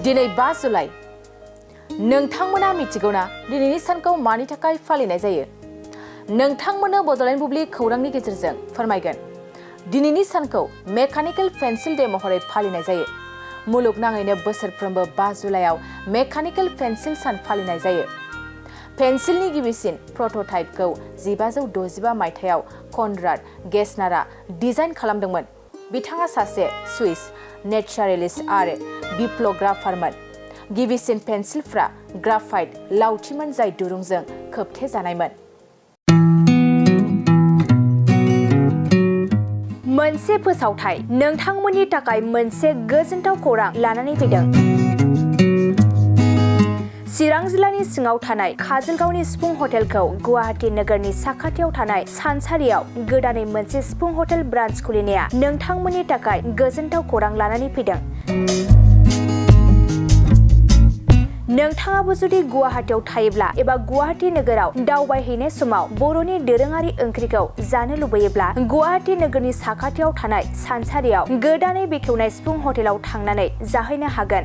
दिनै 5 जुलाइ नोंथांमोना मिथिगौना दिनैनि सानखौ मानि थाखाय फालिनाय जायो? नोंथांमोननो बड'लेण्ड बुब्लि खौरांनि गेजेरजों फोरमायगोन। दिनैनि सानखौ मेकानिकेल पेन्सिल डे महरै फालिनाय जायो। मुलुगनाङैनो बोसोरफ्रोमबो 5 जुलाइआव मेकानिकेल पेन्सिल सान फालिनाय जायो। पेन्सिलनि गिबिसिन प्रोटोटाइपखौ 1565 मायथाइयाव कनराड गेसनारआ डिजाइन खालामदोंमोन। बिथाङा सासे स्विस नेचारेलिस्ट आरो बिप्ल'ग्राफारमोन। गिबिसिन पेन्सिलफ्रा ग्राफाइट लावथिमोन जाय दुरुंजों खोबथेजानायमोन। मोनसे फोसावथाय नोंथांमोननि थाखाय मोनसे गोजोनथाव खौरां लानानै फैदों। चिरां जिल्लानि सिङाव थानाय काजलगावनि सिफुं हटेलखौ गुवाहाटी नोगोरनि साखाथियाव थानाय सानसारियाव गोदानै मोनसे सिफुं हटेल ब्रान्च खुलिनाया नोंथांमोननि थाखाय गोजोनथाव खौरां लानानै फैदों। नोंथाङाबो जुदि गुवाहाटीयाव थायोब्ला एबा गुवाहाटी नोगोराव दावबायहैनाय समाव बर'नि दोरोङारि ओंख्रिखौ जानो लुबैयोब्ला गुवाहाटी नोगोरनि साखाथियाव थानाय सानसारियाव गोदानै बेखेवनाय सिफुं हटेलाव थांनानै जाहैनो हागोन।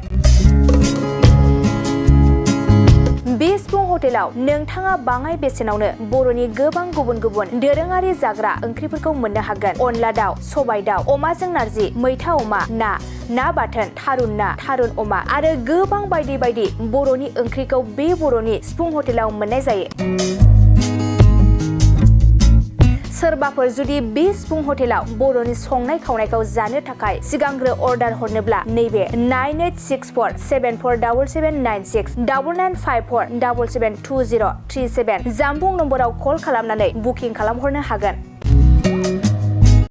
बे सिफुं हटेलाव नोंथाङा बाङाय बेसेनावनो बर'नि गोबां गुबुन गुबुन दोरोङारि जाग्रा ओंख्रिफोरखौ मोननो हागोन। अनला दाउ, सबाय दाउ, अमाजों नारजि, मैथा अमा, ना बाथोन, थारुन ना, थारुन अमा आरो गोबां बायदि बायदि बर'नि ओंख्रिखौ बे बर'नि सिफुं हटेलाव मोननाय जायो। सोरबाफोर जुदि बे सिफुं हटेलाव बर'नि संनाय खावनायखौ जानो थाखाय सिगांग्रो अर्डार हरनोब्ला नैबे 9864747796 9954772037 जामबुं नम्बराव कल खालामनानै बुकिं खालामहरनो हागोन।